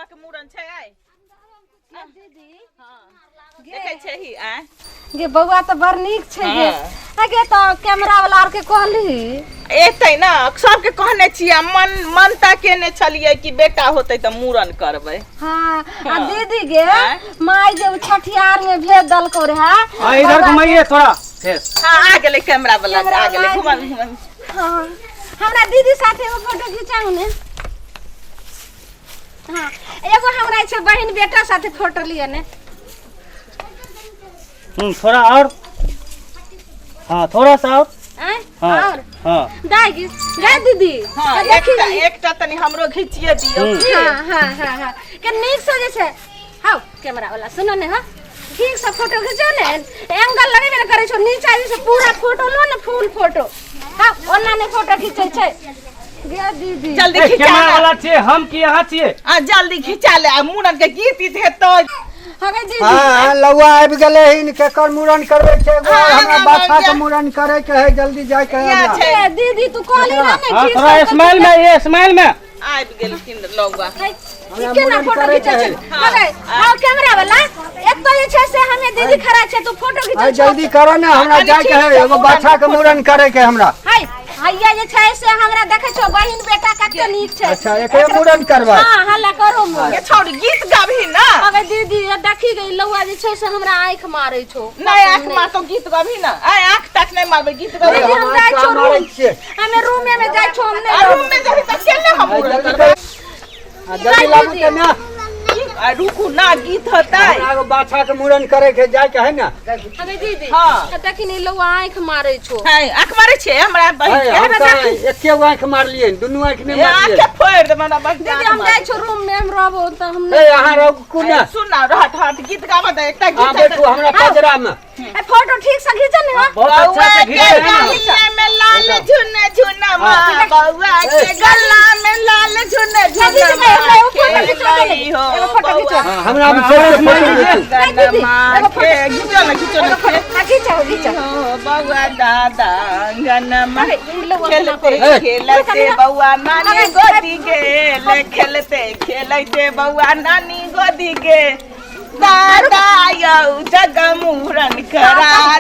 के मूड़न छै आइ। दीदी। देखै छै ही आय। गे बौआ तऽ बड़ नीक छै गे। हाँ। गे तऽ कैमरा वाला आर के कहली? एतै ने, सबके कहने छियै आ मन मनता केने छलियै कि बेटा होतै तऽ मूड़न करबै। हाँ आ दीदी गे आँय? माय जे उ छठियार में भेज देलको रहे। हाँ, इधर घुमाइए थोड़ा फिर। हाँ, आ गेलै कैमरा वाला। कैमरा आ गेलै। वाला। घुमा घुमा। हाँ, हमरा दीदी साथे एगो फोटो खिंचाउ ने। हाँ, एगो हमरा छै बहिन बेटा साथे फोटो लिअ ने। थोड़ा और, हाँ, थोड़ा सा और। आँय? हाँ। और? हाँ। दाइ गे, दाइ दीदी। हाँ। तऽ देखी। एकटा एकटा तनी हमरो घिचिए दियौ। हाँ हाँ हाँ हाँ, के नीक से जे छै। हाउ कैमरा वाला, सुनो ने। हाँ, ठीक से फोटो खिंचो ने। एंगल लगेबे ने करै छौ नीचा जे छै, पूरा फोटो लो ने, फुल फोटो। हाँ, ओना नहि फोटो खिंचै छै गे दीदी। जल्दी ए, खिचा कैमरा ले। वाला छियै हम कि अहाँ छियै? आ जल्दी खिचा ले, आ मूड़न के गीत ईत हेतै। हाँ गे दीदी। हाँ, लौआ आबि गेलै हन। केकर मूड़न करबै छै एगो? हाँ, हमरा हाँ, बाछा के मूड़न करे के है, जल्दी जाय के है इएह हमरा। छै। ए दीदी, तू कहली ना ने? हाँ। ठीक थोड़ा से स्माइल में, ये स्माइल में। आबि गेलखिन लौआ। है, हमरा ई केना मूड़न फोटो करे के खिचै छै? है। हाँ गे, हाँ कैमरा वाला, एतऽ जे छै से हमे दीदी खड़ा छै, तू फोटो खिचै आइ छौ। जल्दी करो ने, हमरा कनी जाय के है। ठीक से एगो मूड़न बाछा के मूड़न करे के है हमरा। हाय, हैया जे छै से हमरा देखै छौ, बहिन बेटा कते नीक छै। अच्छा, एकरे मूड़न करबै? हाँ हाँ, ला करो मूड़न। ये छौड़ी गीत गाबही ना। अबे दीदी, ये देखी गई लौआ जे छै से हमरा आँखि मारै छौ। नहीं, आँख मारतो, गीत गाबही ना। आय, आँख तक नहीं मारबै, गीत गाबही। दीदी, हम जाइ छौ मारै रूम। छियै। हमे रूमे में जाइ छौ, हम आ नहि रूम में जेबही तऽ केना हम आइ मूड़न जल्दी करबै? कर। आ जल्दी लाबू के ना। आ रुकू ना, गीत होतै। हमरा एगो बाछा के मूड़न करे के जाय के है ना। अबे दीदी। हाँ। देखी नी, लौआ आँखि मारै छौ। है, आँख मारै छियै हमरा बहिन है, के? हम तऽ एके गो आँखि मारलियै, दुनू आँखि नहि ए, मारलियै। आँखे फोड़ि देबै हमरा बहिन के। दीदी, आँख हम मारै। जाइ छौ रूम में, हम रहबो तऽ हम ए नहि। अहाँ रुकू ने। सुन ना, रहत हट, गीत गाबऽ दे एकटा अहाँ गीत हेतै। बैठू हमरा पजरा में। ए, फोटो ठीक से खींच ने। हाँ। बहुत अच्छा बौआ से के घिचे है ना। गलिया में लाल झुन झुनमा, बौआ के गला में लाल झुन दीदी, झुनमा, हमरा एगो फोटो खिचवा दे। खेलै हो एगो फोटो बौआ खिचवा। हाँ, हमरा में फोटो स्माइल खींचू। दीदी, गनमा एगो फोटो। के घिचो ना, घिचो ना। हाँ, खींचो खींचो। हो बौआ दादा अंगनमा अरे, ई लौआ केना खेलते करै छै? खेलते बौआ नानी गोदी गेल, खेलते खेलते बौआ नानी गोदी गेल, दादा यौ जग मूड़न करा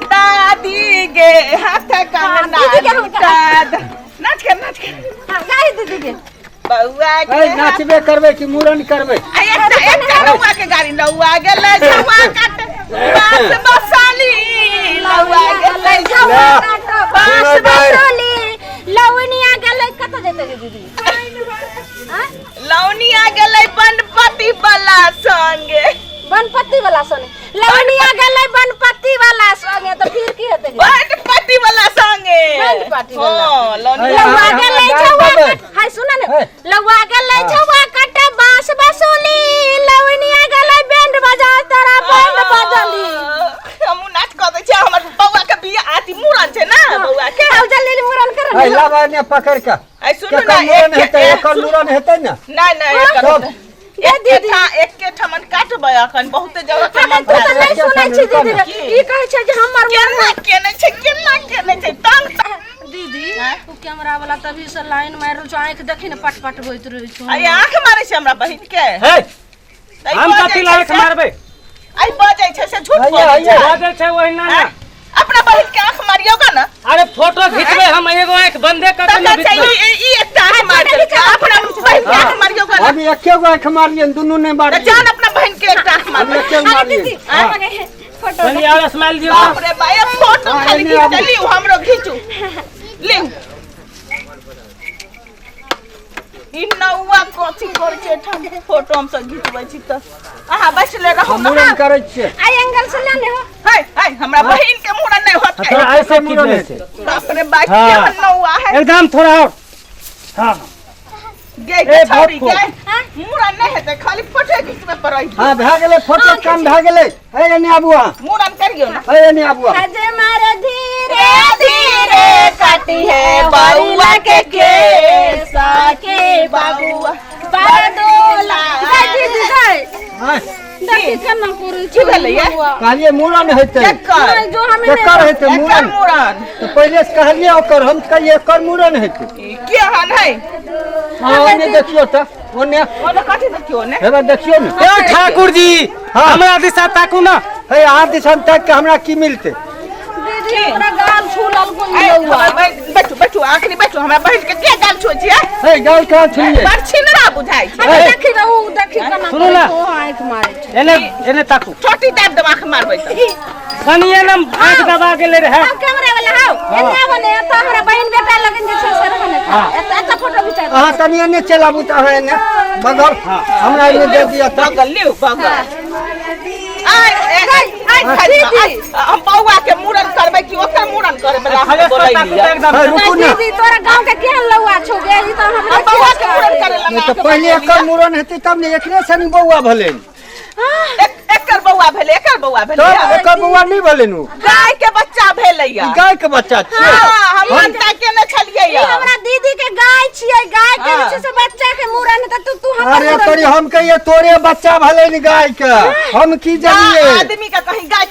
दादी गे हाथ कंगना दीदी के हम लुटा द। नाच कर, नाच कर। हाँ, गाय दीदी के। बौआ के ए, नाचबे करबै कि मूड़न करबै? आ एकटा एकटा रौआ के गाड़ी, लौआ गेलै झौआ काट बास बसाली, लौआ गेलै झौआ काट बाँस सुनो दाइ। बसोली, लौनिया गेलै। कतऽ जेतै गे दीदी? आँय? लौनिया गेलै बनपति वाला संगे। बनपत्ती वाला संगे लौनिया गेलै, बनपत्ती वाला संगे तऽ फिर की हेतै गे? बनपति वाला संगे। बनपति वाला। हाँ, लौनिया। ए, लौआ हमरा गेलै गारि झौआ देबै। काट, हाय सुन ने। हे। लौआ गेलै झौआ काटे बाँस बसोली, लौनिया गेलै बैंड बजा तोरा बैंड बजली। हमहूँ नाच कऽ दै छियै, हमर बौआ के बियाह अथी मूड़न छै ने बौआ के। आउ जल्दी मूड़न कर। ए, लाबा ने पकड़ के। ऐ सुनू केकर ना, मूड़न एक हेतै? एकर मूड़न हेतै ने? नहि नहि, एकर तब। एके ठाम, एके ठामन काटबै, अखन बहुते जगह के मन तू तऽ नहि एके सुनै ठाम छी रुकऽ दीदी ने। रे। ई कहै छै जे हमर केना केने छै, केना केने छै, तंग तंग। दीदी, आँय? ओ कैमरा वाला तभी से लाइन मारि रहल छौ, आँखि देखी ने, पट पट होइत रहै छौ। अरे, आँख मारै छै हमरा बहिन के। हे, तऽ ई हम बजै कथी छै लायक से- मारबै? आई बजै छै से झूठ हैया, बजै छै। हैया। बजै छै ओहिना ने। आँय? अपना बहिन के आँख मारियौ गा ने। अरे, फोटो घिचबै हम, एगो आँखि बंदे कऽ के ने तकर छै घिचबै। ई ई एकटा आँख मारि देलकै, अपना बहिन के आँख मारियौ गा ने। हम एके गो आँखि मारलियै, दुनू नहि तऽ मारलियै। जान, अपना बहिन के एकटा आँख हम मारबै। एके गो अरे मारलियै। दीदी, आँय, फोटो। चलिए, और स्माइल दियौ। बाप रे बा, ये फोटो हाँ, खाली एने घीच आबू। लिउ, हमरो घीचू लिउ। ई नौआ कथी करै छै एठाम? फोटो हम सब घिचबै छी तऽ अहाँ बैसले रहू। हम मूड़न करै छियै। आई एंगल से ले ने हो। है है, हमरा बहिन के मूड़न नहि होतै। थोड़ा ऐसे मूड़न खींच हेतै। छै। बाप रे बा, हाँ। केहन नौआ है। एकदम थोड़ा और, हाँ। गे ए, गे बहुत छौरी खूब। गे, मूड़न नहि हेतै, खाली फोटो घिचबै पर रहि। हाँ, भए गेलै, फोटो काम भए गेलै। हे, एने आबू अहाँ। मूड़न करियौ ने। हे, एने आबू अहाँ। हजे मारे धीरे धीरे काटी है बउआ के केस के बउआ बरदोला। गई दीदी गई। हाँ। देखी। देखी केना करै की भेलैया? कहलियै मूड़न हेतै। केकर? नहि, जो हमे नहि- केकर हेतै एकर मूड़न? मूड़न। तऽ पहिले से कहलियै ओकर, हम तऽ कहलियै एकर मूड़न हेतै। ई केहन है? हँ, ओने देखियौ तऽ, ओने। ओने कथी देखियौ ने? हेबे देखियौ ने। ए ठाकुर जी, हाँ। हमरा दिशा ताकू ना। हे, अहाँ दिसन ताकि के हमरा की मिलतै? दीदी, हमरा गाल छूलल कोन ऐ, लौआ। हमर बैठू बैठू, आखनी बैठू। हमरा बहिन के के गाल छुए छियै? हे, गाल कहाँ छुइए? बड़ छिनरा बुझाइ छै। अरे देखी ने, उ देखी केना सुनू ना। करै छौ, आँखि मारै छै। एने एने ताकू। छोटी दाब देब आँख मारबै तऽ। कनी एने आँख दबा गेलै रहै। आउ कैमरा वाला, आउ एने आबो ने। एतऽ हमरा बहिन बेटा लगन जे छै से रहने। एतऽ एतऽ फोटो घिचा दे। अहाँ तनी एने चलि आबू तऽ, अहाँ एने बगल हमरा एने दे दिअ तऽ। बगल लिउ बगल। आइ ए, आइ आइ आइ, हम बौआ के मूड़न करबै कि ओकर मूड़न करे बला हम खलेस पर ताकू बोलैलियै? तऽ एकदम। हे, रुकू ने। दीदी, तोरा गाँव के केहन लौआ छौ गे? ई तऽ हमरा हम बौआ के मूड़न करे ला नहि तऽ पहिले एकर मूड़न हेतै तब ने। एकरे से ने बौआ भेलै? एकर बौआ भेलै, एकर बौआ भेलै। तब एकर बौआ नहि भेलै नु? गाय के बच्चा भेलै। ई गाय के बच्चा छियै? हाँ, हम मानता केने छलियै। ई हमरा दीदी के गाय छियै। गाय के हाँ। जे छै से बच्चा के मूड़न हेतै तऽ तू हमर अरे मूड़न तोरी, हम कहिए तोरे बच्चा भेलै ने गाय के, हम की जानिए? आदमी के कहीं गाय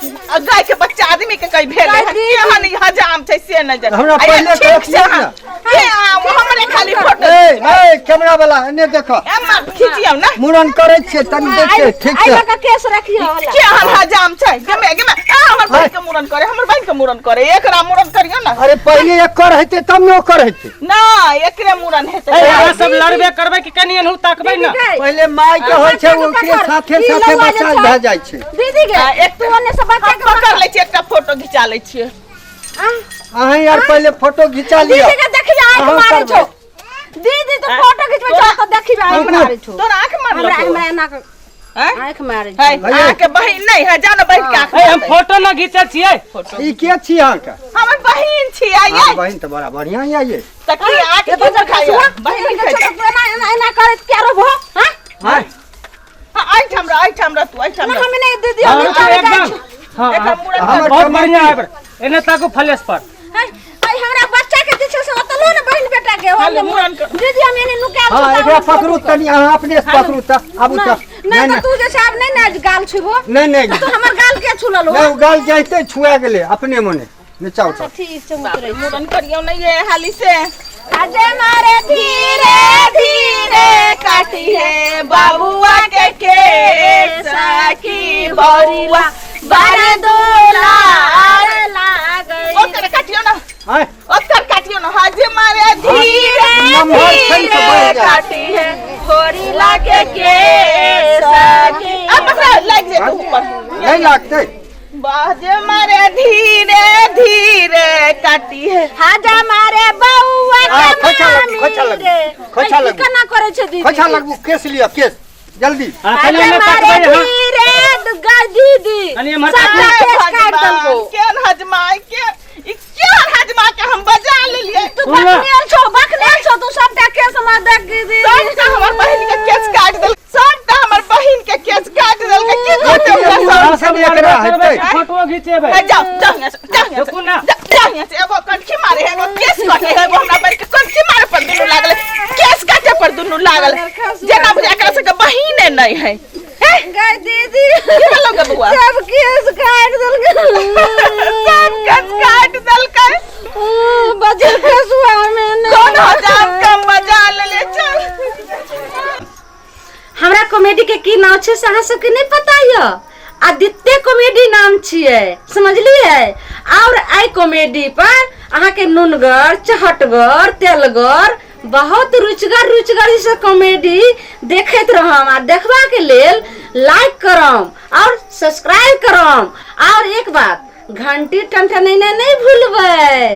गाय के बच्चा आदमी के कहीं भेलै? गाय दीदी। केहन ई हजाम छै से नहि जाने। हमरा अरे पहिले ठीक कहतियै छै, ने। के हमरे खाली फोटो। ए ए, कैमरा वाला, एने देखो। एम्हर खींचियौ ने। मूड़न करै छियै, तनी देखियै ठीक आइ से। लऽ कऽ केस रखियो होला। केहन हजाम छै? गेमे गेमे, आ हमर बहिन के मूड़न करे, हमर बहिन के मूड़न करे, एकरा मूड़न करियौ ने। अरे पहिले एकर हेतै तब ने ओकर हेतै। ना, एकरे मूड़न हेतै। ए, अहाँ सब लड़बे करबै कि कनी एनहु ताकबै ने? दीदी गै, पहिले माय के होइ छै, बच्चा के ओकरे पकड़। साथे ई साथे लौआ जे बच्चा छौ। भए जाइ छै। दीदी गे, आ, एक तू ओने से बच्चा हम के पकड़ लै छियै, एकटा फोटो घिचा लै छियै। आ, अहाँ यार पहिले फोटो घिचा लिअ। दीदी के देखी आँख अहाँ मारै करबै। छौ। दीदी, तू फोटो खिचबै छौ तऽ देखी आँख मारै छौ। तोरा आँख हमरा मारलकौ? हमरा एना कऽ हैं? आँख मारै है, छौ। अहाँके बहिन नहि है? जानो बहिन के आँख ए, हम मारतै। फोटो न घीचै छियै। फोटो। ई के छी अहाँके? हमर बहिन छियै। अहाँके यै बहिन तऽ बड़ा बढ़िआँ यऽ ये। तऽ की आँख ए की बजर देखाइए? खसुआ, बहिन देखै छै। छौ तऽ तू एना एना एना करैत किया रहबो? हाँ? हाँ। हाँ, एहिठाम रह, एहिठाम रह तू, एहिठाम ना रह। हम नहि दीदी, हम हाँ, नीचा जाइ एकदम। छी। हाँ, एकर हाँ, मूड़न हमर कर। बहुत कमाई बढ़िया है। एने ताकू फलेस पर। है, है, हमरा बच्चा के जे छै से ओतऽ लो ने बहिन बेटा के हेलो, मूड़न कर। दीदी, हम एने नुकायल हाँ, छी। एकरा पकड़ू तनी, अहाँ अपने से पकड़ू तऽ, आबू तऽ। नहि तऽ तू जे छै आब नहि ने गाल छुबो। नहि नहि। तू हमर गाल के छुलल हो? नहि, ओ गाल जाइते छुआ गेलै अपने मने। नीचा उतर। ठीक छै, बाप रे, उतरै छी। मूड़न करियौ ने ये हाली से। अजय मारे धीरे धीरे काटी है बाबुआ के केस की बौआ बड़ दुलार लागै। ओकर काटियौ ने। आँय। ओकर काटियौ ने। हज मारे धीरे नमहर छै ने तऽ धीरे बढ़ि जायत। काटी है होरी लागे केस की। अब पकड़ा लागि जेतै ऊपर। नहि लागतै। बाज मारे धीरे धीरे काटी है। हाजा मारे बौआ आ, के खोइछा लगबू, मामी खोइछा लगबू, रे। खोइछा ऐ, की लगबू। केना करै छै दीदी? खोइछा लगबू, केस लिअ, केस जल्दी। हाँ, कनी हाजा एने मारे ताकबै अहाँ। धीरे गा दीदी। कनी एम्हर सबटा ताकू। केस काटि देलकौ। केहन हजमा के ई, केहन हजमा के हम बजा लेलियै? तू सुन ना। बकनेल छौ, बकनेल छौ तू। सबटा केस हमरा देख दीदी। सबटा हमर बहिन के केस काटि देलक, सबटा हमर बहिन के केस काटि देलक। की करतै ओकरा सब? अहाँ सब एकरा लड़बे करबै हेतै। कि फोटो घिचेबै? ए, जाओ जाओ यहाँ से, जाओ यहाँ से। रुकू ना। जाओ यहाँ से। एगो कनखी मारे है, एगो केस काटे है, एगो हमरा बहिन के कनखी मारे पर दुनू लागल है, केस काटे पर दुनू लागल है। जेना बुझाय एकरा सबके बहिने नहि है। हे, गै दीदी, की भेलौ गे बौआ? सब केस काटि देलकै। सब केस काटि देलकै। बजर खसुआ में ने कोन हजाम कम बजा लेले? चल। हमरा कॉमेडी के की नाम छै से अहाँ सबके नहि पता यऽ? आदित्य कॉमेडी नाम छियै, समझलियै? और एहि कॉमेडी पर अहाँके नुनगर चहटगर तेलगर बहुत रुचिगर रुचिगर से कॉमेडी देखैत रहम। आ देखबाके लेल लाइक करम और सब्सक्राइब करम, और एक बात, घंटी टनटनेनाइ नहि भूलबै।